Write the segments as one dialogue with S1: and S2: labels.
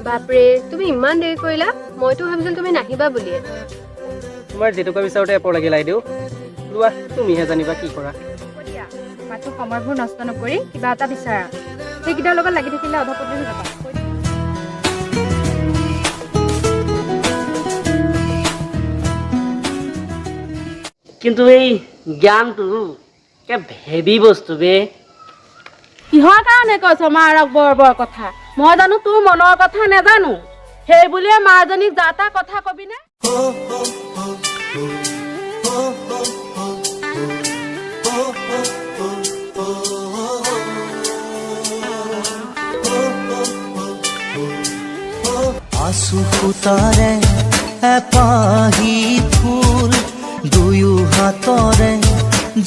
S1: বাপৰে, তুমি ইমান দেৰি কৰিলা। মইতো ভাবিছিলো তুমি নাহিবা বুলিয়ে।
S2: তোমাৰ জেতুকা বিচাৰোঁতে এপৰ লাগিল আইদেউ। লোৱা, তুমিহে জানিবা কি কৰা।
S3: দিয়া, মাথো সময়বোৰ নষ্ট নকৰি কিবা এটা বিচাৰা। সেইকেইটাৰ লগত লাগি থাকিলে অধপতি হৈ যাবা।
S4: কিন্তু এই জ্ঞানটো কে হেভি বস্তু বে।
S5: কিহৰ কাৰণে কৈছ মাৰক বৰ বৰ কথা? মই জানো তোৰ মনৰ কথা নেজানো? সেই বুলিয়ে মাজনীক যা তা কথা কবিনে?
S6: আছু সূতাৰে এপাহি ফুল, দুয়ো হাতৰে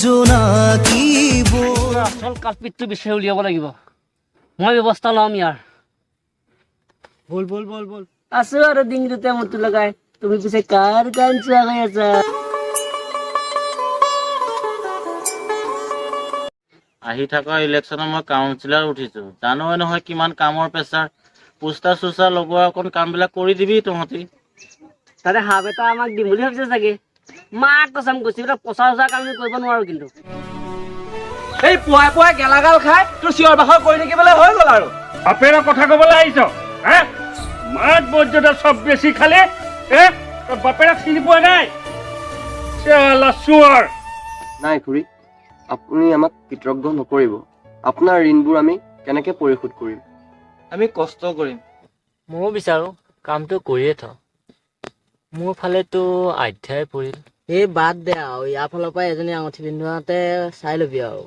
S6: জোনাকী বোৰ।
S4: আচল কালপিতটো বিচাৰি উলিয়াব লাগিব। মই ব্যৱস্থা ল'ম ইয়াৰ।
S2: ব'ল ব'ল ব'ল ব'ল।
S4: আছো আৰু ডিঙিটোতে মূৰটো লগাই। তুমি পিছে কাৰ গান চোৱা গৈ আছা?
S7: আহি থকা ইলেকশ্যনত মই কাউন্সিলাৰ উঠিছো, জানই নহয় কিমান কামৰ প্ৰেছাৰ। পোষ্টাৰ চোষ্টাৰ লগোৱা অকণ কামবিলাক কৰি দিবি তহঁতি।
S4: তাতে সাপ এটা আমাক দিম বুলি ভাবিছে চাগে। মাক কচম কৈছো, এইবিলাক প্ৰচাৰ চচাৰ কাম আমি কৰিব নোৱাৰো কিন্তু।
S2: এই পুৱাই পুৱাই গেলাগাল খাই তোৰ চিঞৰ বাখৰ কৰি থাকিবলৈ হৈ গ'ল আৰু।
S8: বাপেৰৰ কথা ক'বলৈ আহিছ হে? মাত মৰ্যদা চব বেছি খালে হে। তই বাপেৰক চিনি পোৱা নাই, চালা চোৱাৰ।
S9: নাই খুৰী, আপুনি আমাক কৃতজ্ঞ নকৰিব। আপোনাৰ ঋণবোৰ আমি কেনেকৈ পৰিশোধ কৰিম?
S2: আমি কষ্ট কৰিম।
S10: ময়ো বিচাৰোঁ কামটো কৰিয়ে থ। মোৰ ফালেতো আধ্যাই পৰিল।
S4: এই বাদ দে আৰু, ইয়াৰ ফালৰ পৰা এজনী আঙুঠি পিন্ধোৱাতে চাই ল'বি আৰু।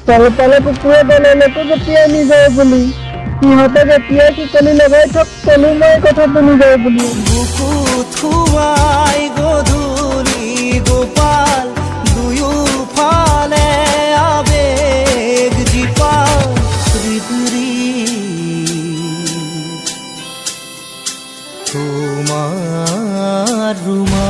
S5: তলপালে কুকুৰে বেলেগকো জঁপিয়াই নিযায় বুলি, সিহঁতে যেতিয়াই শিকলি লগাই থক কলো মই কথাটো নিযায় বুলি।
S6: বুকুত খুৱাই গধূলি গোপাল, দুয়োফালে আবেগ জীপাল। তোমাৰ ৰুমাল।